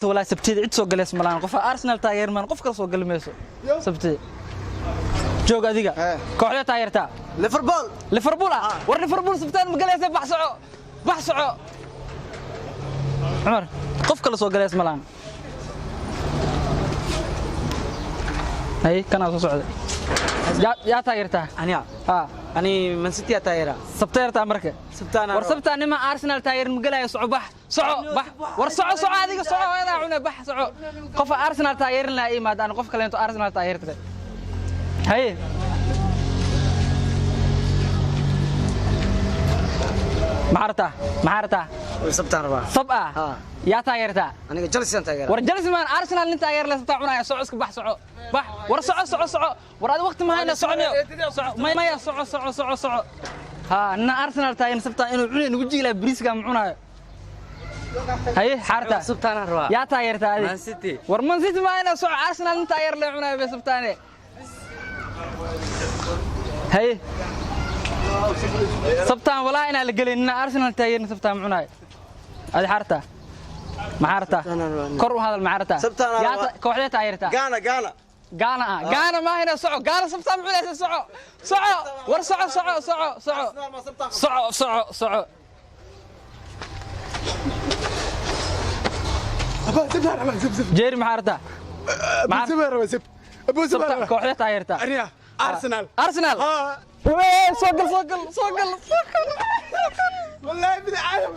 Walaa Sabtida cid soo galeys malaan. Qof Arsenal taageer maan, qof kale soo gali mayso Sabtida. Joog adiga. Kooxda taageertaa? Liverpool. Liverpool ah. War Liverpool Sabtaan ma galaysa. Bax, soco, bax, soco. Cumar, qof kale soo galeys malaan. Hay, kanaa soo socda. Yaa taageertaa? Aniga? Ha. Ani Man City aa taageera. Sabteertaa marka? Sabtaan. War Sabtaa nima Arsenal taageer ma galaayo. Soco, bax, soco, bax. War soco, soco adiga, soco. Hooyadaa cune, bax, soco. Qofa Arsenal taageerin lahaa imaad aan qof kaleento Arsenal taageertay. Haye, maxaa rabtaa? Maxaa rabtaa? Sabtaan rabaa. Sab ah? Ha. Yaa taageertaa? Aniga Chelsea aan taageera. War Chelsea maan, Arsenal nin taageer leh Sabtaa cunaya. Soco, iska bax, soco, bax. War soco, soco, soco. War adi waqti ma hayna, soconayo. Soco, maya, soco, soco, soco, soco. Ha, nina Arsenal taageer Sabtaa inuu cunay nagu jiilaa. Bariiska ma cunaayo. Haye, xaarta. Sabtaan rabaa. Yaa taageertaa adi? Man City. War Man City ma hayna, soco. Arsenal nin taageer leh cunayo be Sabtaane. Haye, Sabtaan walaa inaan la gelin. Nina Arsenal taageerin Sabtaan ma cunaayo. Adi xaarta, maxaa rabtaa? Kor u hadal, maxaa rabtaa? Sabtaan Yaa rabaa. Kooxdee taageertaa? Ghana, Ghana. Gaana ah? Gaana ma hayna, soco. Gaana Sabtaan ma cunaysa. Soco, soco. War soco, soco, soco, soco, soco, soco, soco. Jeeri, maxaa rabtaa? Sabtaan kooxdee taageertaa? Arsenal. Arsenal. Wee, soo gal, soo gal, soo gal, soo gal. والله بدي عالم.